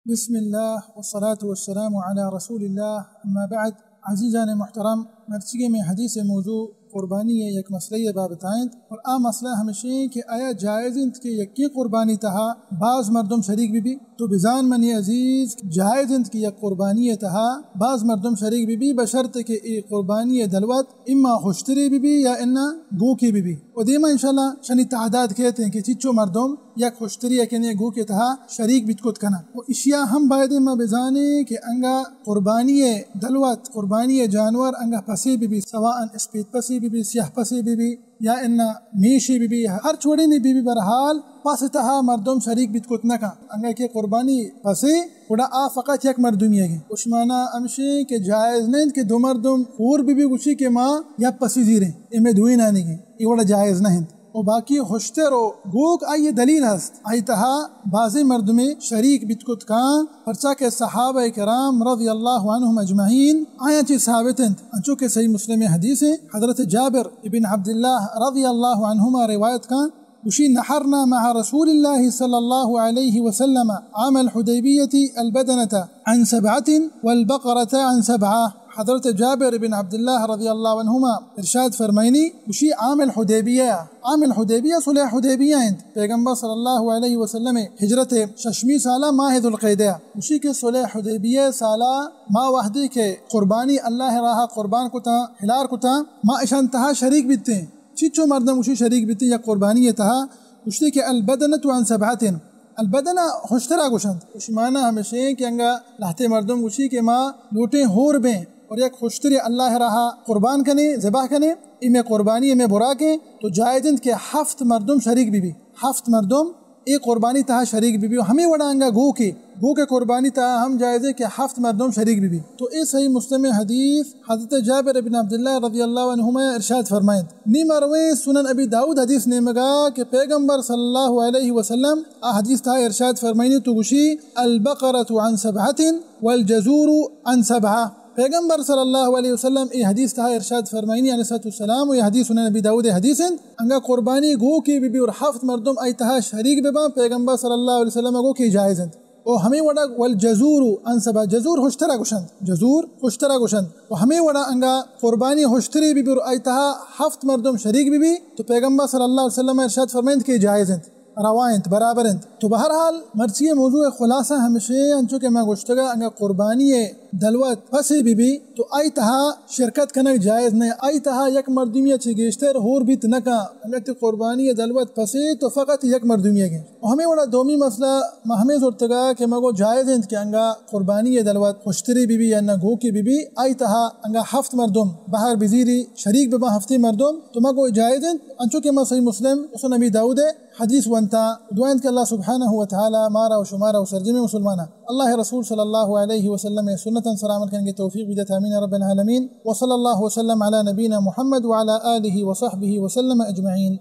بسم اللہ والصلاة والسلام علی رسول اللہ، اما بعد۔ عزیزان محترم، مرچیگیں مئے حدیث موضوع قربانی ءِ یک مسئلہ ءِ بابت ءَ انت، اور آ مسئلہ ہمیش انت کہ آیا جائز انت کہ یکیں قربانی تہا باز مردم شریک بہ بی؟ تو بزان منی عزیز، جائز انت کہ یک قربانی ءِ تہا باز مردم شریک بہ بی، بشرط کہ اے قربانی ءِ دلوت اما ہشترے بہ بی یا انا گوکے بہ بی۔ و دیما انشاءاللہ شنی تعداد کیت انت کہ چچو مردم یک ہشتری یا کہ گوکے تہا شریک بیت کت کناں۔ و اشیا ہم باید ما بزانیں کہ انگا قربانی ءِ دلوت، قربانی ءِ جانور انگا پسے بہ بی، سواء اسپیت پسے بہ بی، سیاہ پسے بہ بی، یا انا میشے بہ بی، ہر چوڑینے بہ بی، بہرحال پس تہا مردم شریک بیت کت نہ کن۔ انگا کہ قربانی پسے، گڑا آ فقط یک مردمی ئیگ انت۔ اشی مانا ہمشی کہ جائز نہ انت کہ دو مردم ہور بہ بی گوشی کہ ما یک پسی زیریں، اے مئے دوئینانیگ انت، اے وڑا جائز نہ انت۔ و باقی ہشتر و گوک آئی دلیل ہست، آئی تہا بازیں مردمے شریک بیت کت کاں، پرچا کہ صحابہ کرام رضی اللہ عنہم اجمعین آیاں چی ثابت انت، انچو کہ صحیح مسلم حدیث انت، حضرت جابر ابن عبداللہ رضی اللہ عنہما روایت کاں، گوشی: نحرنا مع رسول الله صلى الله عليه وسلم عام الحديبية البدنة عن سبعة والبقرة عن سبعة۔ حضرت جابر بن عبداللہ رضی اللہ عنہما ارشاد فرمائنی، گوشی: عام الحدیبیہ، عام الحدیبیہ صلح حدیبیہ انت، پیغمبر صلی اللہ علیہ وسلم ہجرت ششمی سالہ ماہ ذوالقعدہ، گوشی کہ صلح حدیبیہ سالہ ما وحدی کہ قربانی اللہ راہ قربان کتا، ہلار کتا، ما اشان تہا شریک بیتیں۔ چیچو مردم گوشی شریک بیتیں یک قربانی تہا، گوشتی کہ البدنة عن سبعة، البدنہ ہشترا گوشنت۔ اشی مانا ہمیشیں کہ انگا لہتے مردم گوشی کہ ما لوٹیں ہور بیں اور یک ہشترے اللہ راہ قربان کنیں، ذبح کنیں، اے مئے قربانی، اے مئے براکیں، تو جائز انت کہ ہفت مردم شریک بہ بی، ہفت مردم اے قربانی تہا شریک بہ بی۔ و ہمے وڑا انگا گوکے، گوکے قربانی تہا ہم جائز ہے کہ ہفت مردم شریک بہ بی۔ تو اے صحیح مسلم حدیث حضرت جابر بن عبداللہ رضی اللہ عنہما ارشاد فرمائنت۔ نی ما رویں سنن ابی داؤد حدیث نیمگا کہ پیغمبر صلی اللہ علیہ وسلم آ حدیث تہا ارشاد فرمائنی تو گوشی: البقرة عن سبعة والجزور عن سبعة۔ پیغمبر صلی اللہ علیہ وسلم اے حدیث تہا ارشاد فرمائنی علیہ الصلوۃ والسلام، و اے حدیث سنن ابی داؤد حدیث انت، انگا قربانی گوکے بہ بی اور ہفت مردم آئی تہا شریک بہ باں، پیغمبر صلی اللہ علیہ وسلم گو کہ جائز انت۔ و ہمے وڑا والجزور عن سبعة، جزور ہشترا گوشنت، جزور ہشترا گوشنت۔ و ہمے وڑا انگا قربانی ہشترے بہ بی اور آئی تہا ہفت مردم شریک بہ بی، تو پیغمبر صلی اللہ علیہ وسلم ارشاد فرمائنت کہ جائز انت، روا انت، برابر انت۔ تو بہرحال مرچی موضوع خلاصہ ہمیشیں، انچو کہ ما گوشتگا، انگا قربانی دلوت پسے بہ بی تو آئی تہا شرکت کنگ جائز نہ، آئی تہا یک مردمی چہ گیشتر ہور بیت نہ کن۔ انگا تی قربانی دلوت پسے تو فقط یک مردمی گے۔ و ہمے وڑا دومی مسئلہ ما ہمے زرتگا کہ ما گو جائز انت کہ انگا قربانی دلوت ہشترے بہ بی یا نہ گوکے بہ بی، آئی تہا انگا ہفت مردم بہر بزیری شریک بہ باں ہفتے مردم، تو ما گو جائز انت، انچو کہ ما صحیح مسلم و سنن ابی داؤد حدیث ونتا۔ دعا انت کہ اللہ سبحانہ و تعالی مارا و شمارا و سرجمیں مسلمانا اللہ رسول صلی اللہ علیہ وسلم سنتاں سرا عمل کنگے توفیق بدیت، آمین رب العالمین۔ وصلی اللہ وسلم علی نبینا محمد وعلی آلہ وصحبہ وسلم اجمعین۔